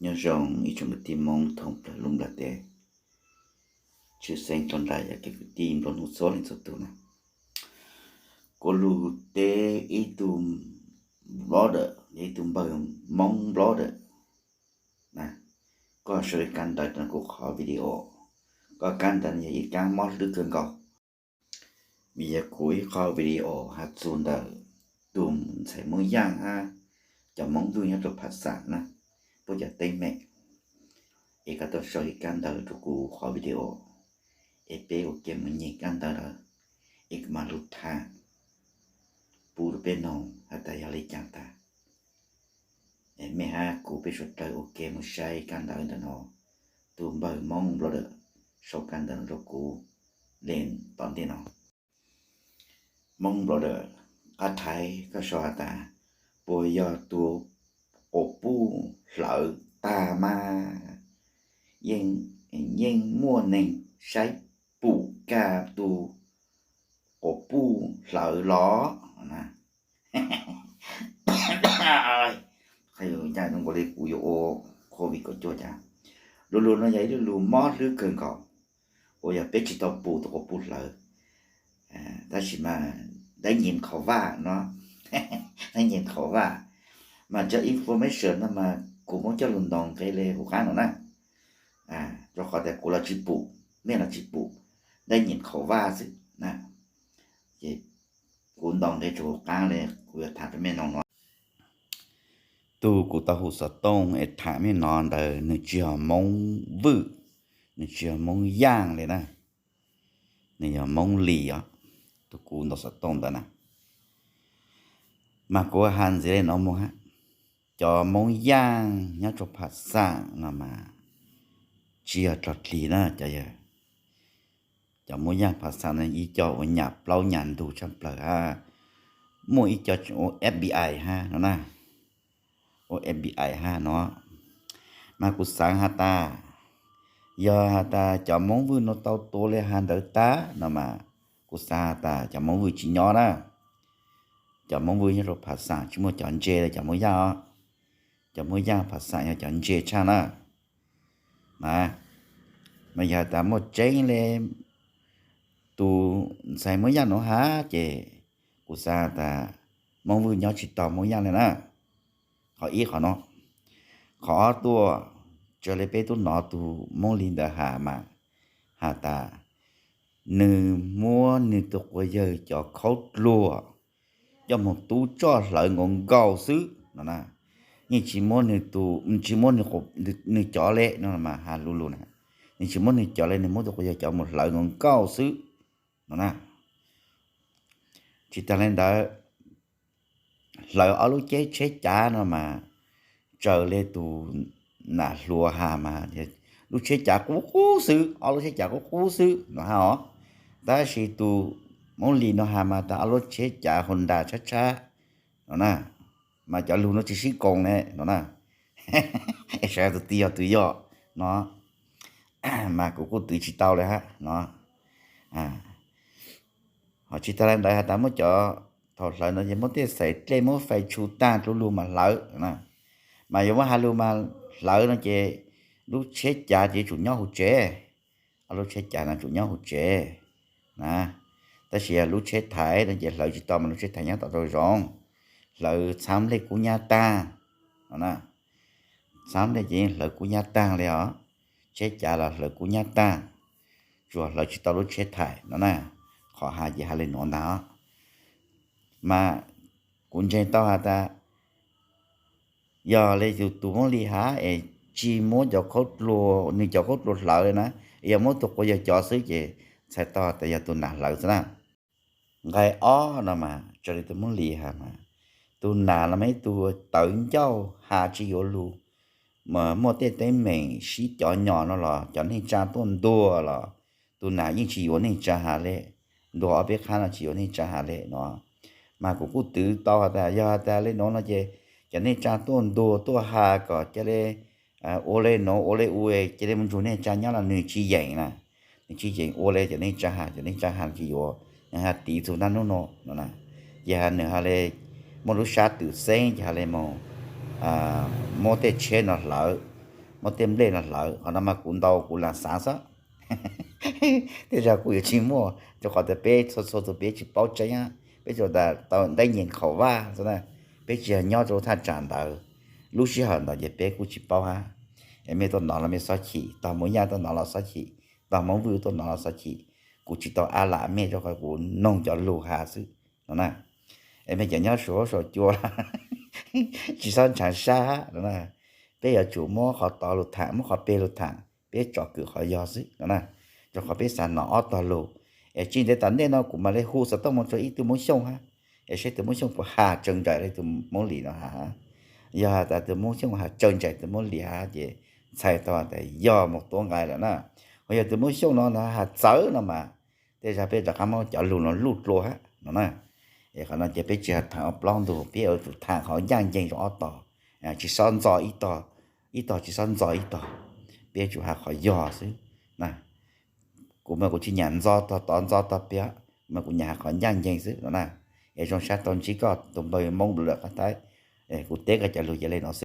Nyob zoo ib tsoom kwv tij Hmoob thoob plaws lub nplaj teb, tshwj xeeb rau nram yog cov kwv tij nplua nuj txhua leej txhua tus na. Kuv lug teb ib tug blogger, ib tug npawg Hmoob blogger na, koj sau ib kab ntawv rau kuv qhov video, koj kab ntawv no yog ib kab mob hlwb kawg nkaus. Vim yog kuv ib qho video has txug ntawm tus ntxhais Hmoob Yaj hab cov Hmoob Vwj nyob rau Phas Xam na, puab cov teeb meem, es koj tuaj sau ib kab ntawv rau kuv qhov video, es peb ua ke mus nyem kab ntawv lawm, es kuv mam lug tham pub rau peb noog has tas yog li caag tag. Mej hab kuv peb suav dlawg ua ke mus saib kab ntawv ntawm no, tus npawg Hmoob blogger sau kab ntawv no rau kuv le tom ntej no. Hmoob blogger, qab thaiv koj sau has tas, puas yog tus quas puj hlawv tag mas yeej muaj neeg saib pum kag tus quas puj hlawv los? Qhov yus ncaj zoo nkaus li kuv yuav ua covid kaum cuaj cas. Lu lug no yog ib lu lug mob hlwb kawg nkaus, uas yog peb tsis tau pum tus quas puj hlawv. Tab sis mas dab nyim qhov vaj no, dab nyim qhov vaj, mas cov information no mas kuv muab coj lug ntaus nqe le huv qaab no na. Rua qhov tias kuv los tsis pum, mej los tsis pum, dab nyim qhov vaj xwb na. Ces kuv ntaus nqe rua huv qaab le kuv yuav tham rua mej noog no. Tug kuv tau hu xov tooj es tham mej no ntawd nws tsis yog Hmoob Vwj, nws tsis yog Hmoob Yaj le na, nws yog Hmoob Lis os. Tug kuv ntaus xov tooj ntawd na, mas kuv has ntxiv le no mus hab, cov Hmoob Yaj nyob rua Phas Xam no mas tsis yog rog dlig na cov yawg. Cov Hmoob Yaj Phas Xam no ib co uas nyam plaub nyam ntug tshaj plaws hab, muaj ib co ua F B I hab no na, ua F B I hab no. Mas kuv xaav has tas, yog has tas cov Hmoob Vwj no tau tua le has ntawd tag no mas, kuv xaav has tas cov Hmoob Vwj tsis nyob na. Cov Hmoob Vwj nyob rua Phas Xam tsis muaj cov ntse le cov Hmoob Yaj os. Cov Hmoob Yaj Phas Xam yog cov ntse tshaj na. Mas yog has tas muaj tseeb le tus ntxhais Hmoob Yaj nuav has ces kuv xaav has tas Hmoob Vwj nyob tsis tau Hmoob Yaj le na. Qhov ib qhov no. Qhov ob tuaj, raws le peb tub nov tug Hmoob Lis ntawd has mas, has tas nws muab nws tug quas yawg cov khaub dluag coj moog tub tsoj hlawv nkaus nkaus xwb no na. Yeej tsis muab nws tus, tsis muab nws cov le no mas has lu lug na, nws tsis muab nws cov le, nws muab tug quas yawg cov moog hlawv nkaus nkaus xwb no na. Tsis taag le ntawd, hlawv ob lub tsheb cav no mas, raws le tus nam hluas has mas, lub tsheb cav qub qub xwb, ob lub tsheb cav qub qub xwb no hab os. Tab sis tus Hmoob Lis no has mas tas ob lub tsheb cav Honda tshab tshab no na, mas cov lug no tsis sib koom ne no na. Sawv daws tus twg yog tus yog no, mas kuv kuj twv tsis tau le hab no. Ho tsis taag le ntawd has tas muab cov, thaum hlawv no ces muab tej xaiv dlej muab fais tshu taag dlua lug mas hlawv na. Mas yuav muab has lug mas hlawv no ces lub tsheb cav ces yuav tsum nyob huv tsev, ob lub tsheb cav no tsum nyob huv tsev na. Tab sis yog lub tsheb thaiv no ces hlawv tsis tau mas lub tsheb thaiv nyob tom rau zoov, hlawv txhab nplej kub nyab taag no na. Txhab nplej ces yeej hlawv kub nyab taag le os, tsheb cav los hlawv kub nyab taag, tsuas hlawv tsis tau lub tsheb thaiv no na. Qhov has ces has le nuav ntag. Mas kuv ntseeg tau has tas yog le yus tus Hmoob Lis has es tsis muab cov khaub dluag, nws cov khaub dluag hlawv le na, yog muab tug quas yawg cov xwb ces txhais tau tas yog tus nam hlawv xwb na. Nqai ob no mas raws li tus Hmoob Lis has mas, tus nam los mas ib tug tawv ncauj has tsis yuav lug, mas muaj tej teeb meem sib cov nyom no los cov neej tsa tuaj ntuag los tus nam yeej tsis yuav neej tsa has le, ntuag ob peb qhab no tsis yuav neej tsa has le no. Mas kuv kuj twv tau has tas yog has tas le nuav no ces cov neej tsa tuaj ntuag tuaj has kom ca le ua le nuav ua le u, ca le mus nrug neej tsa nyob los nws tsis yeem na. Nws tsis yeem ua le cov neej tsa has, cov neej tsa has tsis yuav, nws has tiv txug naj nub no no na. Ces has nws has le muaj lub sab twm xeeb ces has le mus muab tej tsheb no hlawv, muab tej nplej no hlawv. Qhov no mas kuv ntaus kuv lam xav xwb, tej zaum kuv yuav tsis muaj, rau qhov tias peb txhua txhua tus peb tsis paub tseeb, peb tsuas tau ntev nyees khaum vaj xwb na, peb tsis yog nyob rau thaj tsam ntawd. Lub sij hawm ntawd ces peb kuj tsis paub hab. Es mej tuaj nov los mej xob chim, tog Hmoob Yaj tuaj nov los xob chim, tog Hmoob Vwj tuaj nov los xob chim, kuv tsis tau ab lam mej rau qhov kuv noog cov lug has xwb no na. Es mej cov nyob Suav huab Suav cua tsis xob ntshaav sab no na, peb yuav tsum muab qhov tod lug tham, muab qhov peg lug tham, peb tsom kwm qhov yog xwb no na, rau qhov peb xav nov ob tog lug. Es tsis ntev tom ntej no kuv mam li hu xov tooj mus rau ib tug Hmoob Xyooj hab, es saib tus Hmoob Xyooj puas has tsawg ntsais li tus Hmoob Lis no has. Yog has tas tus Hmoob Xyooj has tsawg ntsais tus Hmoob Lis hab ces txhais tau tas yog mus tuav nqai lawm na. Ho yog tus Hmoob Xyooj no has txawv no mas tej zag peb rov qab muab cov lug no luj dlua hab no na. Es qhov no ces peb tsis has tham ob plaub ntug, peb yuav tsum tham qhov ncaj ncees rau ob tog, tsis xob ntxo ib tog, ib tog tsis xob ntxo ib tog, peb yuav tsum has qhov yog xwb na. Kuv mas kuv tsis nyam ntxo tog tod ntxo tog peb, mas kuv nyam has qhov ncaj ncees xwb no na. Es zoo sab tau ntsib koj tus npawg Hmoob lawm qab thaib, kuv teb koj cov lug yog le no